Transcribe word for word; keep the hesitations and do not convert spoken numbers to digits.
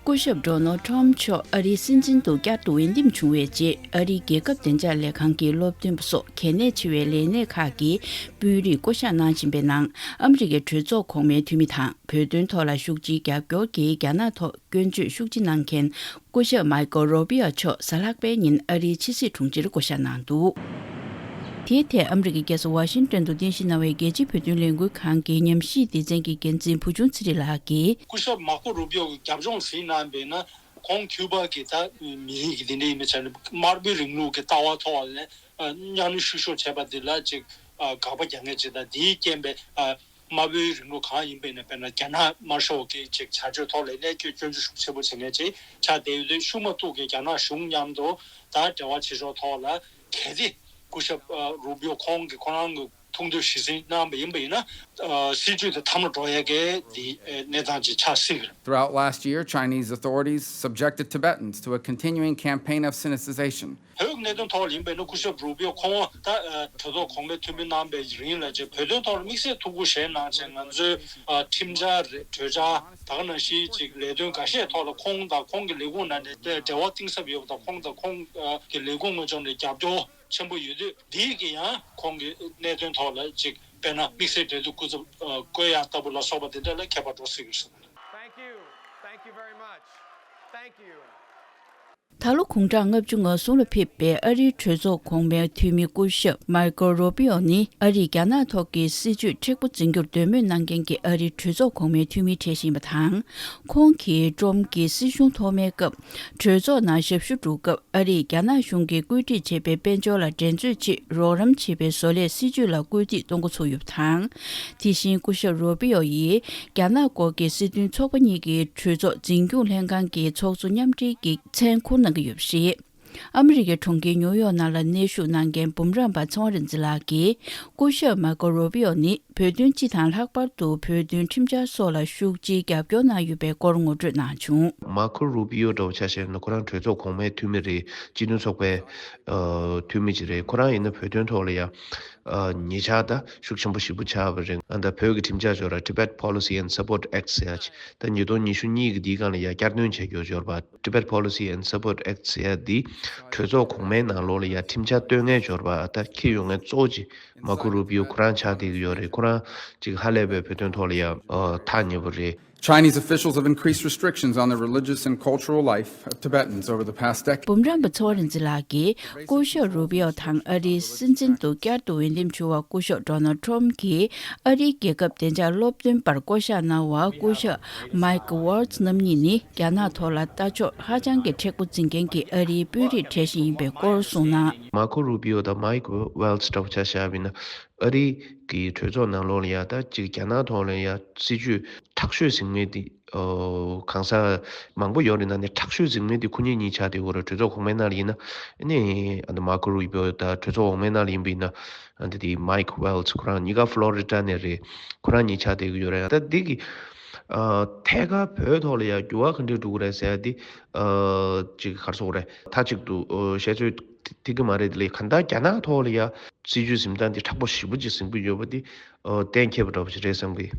སྐུ་ཞབས་ཌོ་ནལ་ཊམ་མཆོག་ཨ་རིའི་སྲིད་འཛིན་དུ་བསྐྱར་དུ་འོས་འདེམས་བྱུང་བའི་རྗེས། ཨ་རིའི་རྒྱལ་ཁབ་བདེ་འཇགས་ལས་ཁང་གི་སློབ་སྟོན་པ་སོགས་གལ་གནད་ཆེ་བའི་ལས་སྣེ་ཁག་གི་དཔོན་རིགས་བསྐོ་གཞག་གནང་བཞིན་པའི་ནང་། ཨ་མི་རི་ཀའི་གྲོས་ཚོགས་གོང་མའི་འཐུས་མི་དང་། བོད་དོན་ཐོག་ལ་ཤུགས་ཆེའི་རྒྱབ་སྐྱོར་གྱིས་རྒྱ་ནག་ཐོག་སྐྱོན་བརྗོད་ཤུགས་ཆེ་གནང་མཁན། སྐུ་ཞབས་མའི་ཀོ་རོ་བྷི་ཨོ་མཆོག་གཟའ་ལྷག་པའི་ཉིན་ཨ་རིའི་ཕྱི་སྲིད་དྲུང་ཆེར་བསྐོ་གཞག་གནང་འདུག། དེའི་ཐད་ཨ་མི་རི་ཀའི་རྒྱལ་ས་ཝ་ཤིང་ཏོན་དུ་རྟེན་གཞི་གནང་བའི་རྒྱལ་སྤྱིའི་བོད་དོན་ལས་འགུལ་ཁང་གི་ཉམས་ཞིབ་སྡེ་ཚན་གྱི་འགན་འཛིན་བུ་ཆུང་ཚེ་རིང་ལགས་ཀྱིས། སྐུ་ཞབས་མར་ཁོ་རུ་བི་ཨོ་གིས་རྒྱབ་ལྗོངས་ཟིན་གནང་བས་ན། ཁོང་ཁྱུ་པ་གི་ད་མི་རིགས་ཀྱི་འདི་འདྲ་ཡིན་པའི་ཆ་ནས་དམར་པོའི་རིང་ལུགས་ཀྱི་ལྟ་བ་ཐོག་ནས་ཨ་མཉམ་ལས་བཤུ་གཞོག་བྱས་པ་འདི་ལ་ཅིག་ཨ་དགག་པ་རྒྱག་མཁན་ཅིག་དང་། དེའི་རྐྱེན་པས་ཨ་དམར་པོའི་རིང་ལུགས་གང་ཡིན་པ་ཡིན་ན། དཔེར་ན་རྒྱ་ནག་དམར་ཤོག་གི་ཅིག་བྱ་སྤྱོད་ཐོག་ལ་གནས་སྐྱོན་སྐྱོན་བརྗོད་ཤུགས་ཆེན་པོ་བྱེད་མཁན་ཅིག་ཆགས་བསྡད་ཡོད་དུས། ཤུགས་མ་གཏོགས་ཀྱི་རྒྱ་ནག་གཞུང་མཉམ་དུ་ད་འབྲེལ་བ་བྱེད་ཕྱོགས་ཐོག་ལ་གལ་ཏེ་སྐུ་ཞབས་ཨ་རུ་བི་ཨོ་ཁོང་གིས་ཁོ་རང་གི་ཐུགས་འདོད་གཞིར་བཟུང་གནང་བ་ཡིན་པ་ཡིན་ན། ཨ་སྲིད་བྱུས་དེ་མཐའ་མ་འགྲོ་ཡ་གི་དེ་ཨ་གནས་སྟངས་ཅིག་ཆགས་སྲིད་ཀྱི་རེད། Throughout last year, Chinese authorities subjected Tibetans to a continuing campaign of sinicization. བོད་ཀྱི་གནད་དོན་ཐོག་ལ་ཡིན་པ་ཡིན་ན། སྐུ་ཞབས་རུ་བི་ཨོ་ཁོང་ད་ཨ་གྲོས་ཚོགས་གོང་མའི་འཐུས་མི་གནང་བའི་རིང་ལ་ཅིག་བོད་དོན་ཐོག་ལ་དམིགས་བསལ་ཐུགས་ཁུར་བཞེས་གནང་བྱས། ང་ཚོའི་ཨ་ཁྲིམས་འཆར་རེད། གྲོས་འཆར། ད་ག་ནང་བཞིན་ཅིག་ལས་དོན་འགའ་ཤས་ཐོག་ལ་ཁོང་དང་ཁོང་གི་ལས་ཁུངས་ནང་ནས་འབྲེལ་བ་གཏིང་ཟབ་ཡོད་པ་དང་། ཁོང་དང་ཁོང་གི་ལས་ཁུངས་ངོས་ཕྱོགས་ནས་རྒྱབ་སྐྱོར་ཆེན་པོ་ཡོད་དུས། འདིས་ཀྱི་ཡང་ཁོང་གི་གནད་དོན་ཐོག་ལ་ཅིག་དཔེར་ན་དམིགས་བསལ་འབྲེལ་གཏུག་སྐུ་ཚབ་ཨ་བསྐོ་ཡ་ལྟ་བུ་ལ་སོགས་པ་དེ་འདྲ་ལ་ཁྱད་པར་འགྲོ་སྲིད་ཀྱི་རེད་བསམ། Thank you. Thank you very much. Thank you. ད་ལོ་དགུང་གྲངས་ལྔ་བཅུ་ང་གསུམ་ལ་ཕེབས་པའི་ཨ་རིའི་གྲོས་ཚོགས་གོང་མའི་འཐུས་མི་སྐུ་ཞབས་མའི་ཀོ་རུ་བི་ཨོ་ནི། ཨ་རིས་རྒྱ་ནག་ཐོག་གི་སྲིད་བྱུས་མཁྲེགས་པོ་འཛིན་རྒྱུར་འདོད་མོས་གནང་མཁན་གྱི་ཨ་རིའི་གྲོས་ཚོགས་གོང་མའི་འཐུས་མི་གྲས་ཤིག་ཡིན་པ་དང་། ཁོང་གིས་ཀྲོམ་གྱི་སྲིད་གཞུང་ཐོག་མའི་སྐབས་གྲོས་ཚོགས་ནང་ཞབས་ཞུ་སྒྲུབ་སྐབས། ཨ་རིས་རྒྱ་ནག་གཞུང་གིས་བཀོད་སྒྲིག་བྱས་པའི་དཔལ་འབྱོར་ལ་འགྲན་རྩོད་ཆེད་རོགས་རམ་བྱེད་པའི་བཟོ་ལས་སྲིད་བྱུས་ལ་བཀོད་སྒྲིག་གཏོང་འགོ་ཚུགས་ཡོད་པ་དང་། དེ་བཞིན་སྐུ་ཞབས་རུ་བི་ཨོ་ཡིས་རྒྱ་ནག་སྐོར་གྱི་སྲིད་དོན་ཚོགས་པ་གཉིས་ཀྱི་གྲོས་ཚོགས་འཛིན་སྐྱོང་ལྷན་ཁང་གི་ཚོགས་གཙོ་མཉམ་འབྲེལ་གྱི་མཚན་འཁུར་གནང་གི་ཡོད་པ་རེད། ཨ་མི་རི་ཀའི་གྲོང་ཁྱེར་ཉིའུ་ཡོག་ནང་ལ་གནས་བཞུགས་གནང་མཁན་འབུམ་རམས་པ་ཚེ་དབང་རིག་འཛིན་ལགས་ཀྱིས། སྐུ་ཞབས་མར་ཀོ་རུ་བི་ཨོ་ནི་བོད་དོན་སྤྱི་དང་། ལྷག་པར་དུ་བོད་དོན་ཁྲིམས་འཆར་སོགས་ལ་ཤུགས་ཆེའི་རྒྱབ་སྐྱོར་གནང་ཡོད་པའི་སྐོར་ངོ་སྤྲོད་གནང་བྱུང་། མར་ཁོ་རུ་བི་ཨོ་འདྲ་བོ་ཆ་བཞག་ན། ཁོ་རང་གྲོས་ཚོགས་གོང་མའི་འཐུས་མི་རེད། སྤྱི་མཐུན་ཚོགས་པའི་ཨ་འཐུས་མི་ཅིག་རེད། ཁོ་རང་ཡིན་ན་བོད་དོན་ཐོག་ལ་ཡ་ཨ་ཉེ་ཆར་ད་ཤུགས་ཆེན་པོ་ཞེ་པོ་ཆགས་པ་རེད། ཨ་ད་བོད་ཀྱི་ཁྲིམས་འཆར་ཅིག་ཡོད་རེད། Tibet Policy and Support Act ཟེར་ཡ་ཅིག་ད་ཉིས་སྟོང་ཉི་ཤུ་གཉིས་ཀྱི་འདིའི་སྒང་ལ་ཡ་བསྐྱར་དོན་བྱས་ཡོད་ཡོད་རེད་པ། Tibet Policy and Support Act ཟེར་ཡ་འདི་གྲོས་ཚོགས་གོང་མའི་ནང་ལོགས་ལ་ཡ་ཁྲིམས་འཆར་གཏོད་མཁན་ཅིག་ཡོད་རེད་པ། ད་འཁྱེར་ཡོང་མཁན་གཙོ་བོ་ཅིག་མར་ཁོ་རུ་བི་ཨོ་ཁོ་རང་ཆགས་བསྡད་ཀྱི་ཡོད་རེད། ཁོ་རང་ཅིག་ཧ་ལས་པའི་བོད་དོན་ཐོག་ལ་ཡ་ཨ་ཐག་ཉེ་པོ་རེད། Chinese officials have increased restrictions on the religious and cultural life of Tibetans over the past decade. འབུམ་རམས་པ་ཚེ་དབང་རིག་འཛིན་ལགས་ཀྱིས་སྐུ་ཞབས་རུ་བི་ཨོ་དང་ཨ་རིའི་སྲིད་འཛིན་དུ་བསྐྱར་དུ་འོས་འདེམས་བྱུང་བ་སྐུ་ཞབས་ཌོ་ནལ་ཊམ་གྱིས་ཨ་རིའི་རྒྱལ་ཁབ་བདེ་འཇགས་སློབ་སྟོན་པར་བསྐོ་གཞག་གནང་བ་སྐུ་ཞབས་མའིཀ་ཝཱལ་ཛི་རྣམ་གཉིས་ནི་རྒྱ་ནག་ཐོག་ལ་ལྟ་ཕྱོགས་ཧ་ཅང་གི་མཁྲེགས་པོ་འཛིན་མཁན་གྱི་ཨ་རིའི་དཔོན་རིགས་གྲས་ཤིག་ཡིན་པའི་སྐོར་གསུངས་ན། མར་ཁོ་རུ་བི་ཨོ་དང་མའིཀ་ཝཱལ་ཛི་འདྲ་བོ་ཆ་བཞག་པ་ཡིན་ན། ཨ་རི་གི་གྲོས་ཚོགས་ནང་ལོགས་ལ་ཡ་ད་ཅིག་རྒྱ་ནག་ཐོག་ལ་ཡ་སྲིད་ཇུས་མཁྲེགས་ཤོས་ཟིན་མཁན་དེ། ཨོ། གང་ཟག་མང་པོ་ཡོད་རེད། ནང་ནས་མཁྲེགས་ཤོས་ཟིན་མཁན་དེ་ཁོ་གཉིས་གཉིས་ཆགས་བསྡད་ཡོད་རེད། གྲོས་ཚོགས་གོང་མའི་ནང་ལ་ཡིན་ན། ཨ་ནི་ཨ་ད་མར་ཁོ་རུ་བི་ཨོ་དང་། གྲོས་ཚོགས་འོག་མའི་ནང་ལ་ཡིན་པ་ཡིན་ན་ཨ་ད་དེ་མའིཀ་ཝཱལ་ཛི། ཁོ་རང་གཉིས་ཀ་ཕློ་རི་ཌ་ནས་རེད། ཁོ་རང་གཉིས་ཆགས་བསྡད་ཀྱི་ཡོད་རེད། ད་འདི་གི་ཨ་ཐད་ཀར་བོད་ཐོག་ལ་ཡ་འགྱུར་བ་ག་འདྲ་འགྲོ་གི་རེད་ཟེར་ཡ་འདི། ཨ་ཅིག་ག་རེ་ཟེར་དགོས་རེད། མཐའ་གཅིག་ཏུ་ཨ་བཤད་ཚོད་ཐིག་གི་མ་རེད། དེ་ལས་གང་ལྟར་རྒྱ་ནག་ཐོག་ལ་ཡ་སྲིད་ཇུས་ཟིན་སྟངས་འདི་མཁྲེགས་པོ་ཞེ་པོ་ཅིག་ཟིན་གྱི་ཡོད་པ་འདི་ཨ་གཏན་འཁེལ་བ་འདྲ་པོ་ཞིག་རེད་བསམ་གི།